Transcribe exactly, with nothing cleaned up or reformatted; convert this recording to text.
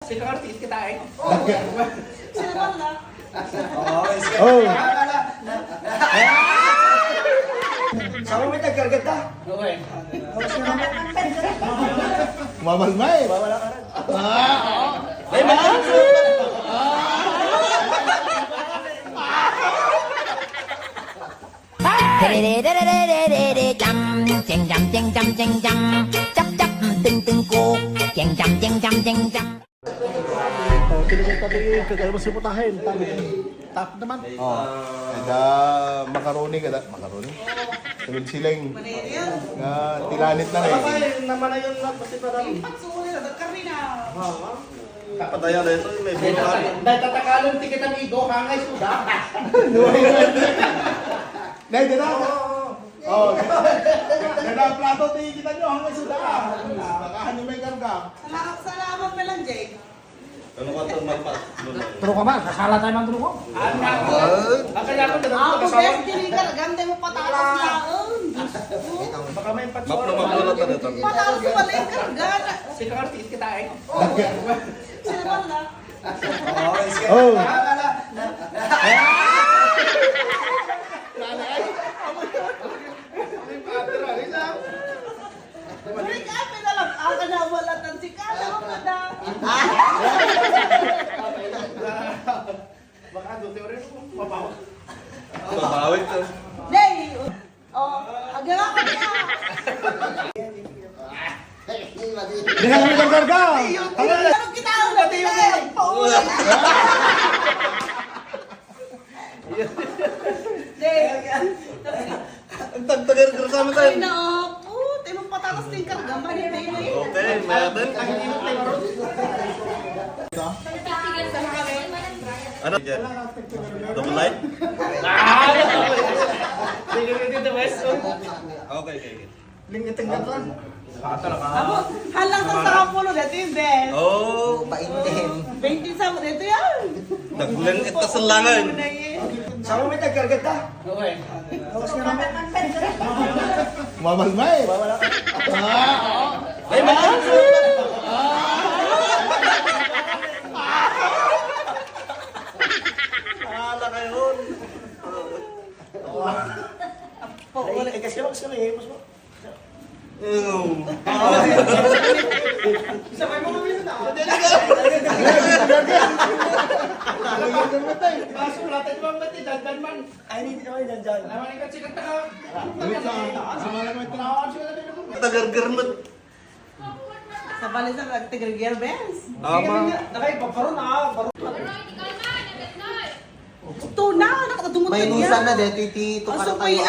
Sino ka artist kita eh? Sino ba na? Oh. Sama may nagkarga ta? Okay. Mamalmay. Wala ka rin. Ah, oo. Ay, mamalmay. Jam, jing, jam, jing, jam, jing, jam. Chap, chap, ting, ting, ko. Jing, jam, jing, jam, jing, jam. Oh, sino yung tabi, kagaya mo si putahin. Tap, tap naman. Oh, kada macaroni, kada macaroni. Sunod siling. Nga, tilanit na eh. Patay naman na yun, Mat, kasi parang Patsulo na, nagkarina. Kapataya na ito, may buka. Dahil tatakalon, tikitan igo, hangay suda. Nay, dala. Oo, oo. Oh. Dala plato, tikitan nyo, hangay suda. Baka ano may karga. Salamat, salamat na lang, Jake. Ano ka ito, magpa-, Pero ka ba? Kasala tayo ng truko? Ang ako. Ang kanya ako, Ako, nagkakasawa. Bes, tinikargam, tayo mo patatas laon. Baka may patsulo. Maplo, maplo na tayo, tayo. Patatas, wala yung karga. Sino ka, artist kita eh? Oo. Sino ba na? Oh. Break up na lang. Aka na, wala tan si Kala, wala na. Baka doon, teori mo, mabawa. Mabawi to. Nay! Oh, agara ka na. Hindi na kami karga. Ano kita ang pati yung paulan? Nay! Ang tagtagar ko sa amin tayo. Ay, naapo. Tayo magpatatas din karga. Mali tayo eh. Okay, meron. Ano? Double light? Ah! Sige, sige, sige, sige. Okay, okay, okay. Lingiting na to. Amo, halang sa sarang pulo, dito yung best. Oh. Bainten. Bainten sa mo, dito yan. Daglang ito sa langan. Ano na yun? Sama may nagkarga ta? Okay. Tapos nga naman. Mamalmay. Wala ka. Ah, oo. Ay, mamalmay. Ala kayo. Ay, ay, kasi ako, kasi ako, eh, mas mo. Ew. Isa kayo mga minsan na. Hindi na ka. Baso, wala tayo mga mati, dandan man. Ay, hindi naman yung dandan. Naman yung katsikat na ka. Wait lang. Sama lang may trabaho, sila din ako. Tagargar mo. Sa bali sa pagtigrigir, Benz. Tama. Ay, paparon, ah, paron. Ito na, nakatungod May ka niya. Nusan na, dito, iti, ito, Aso para kayo.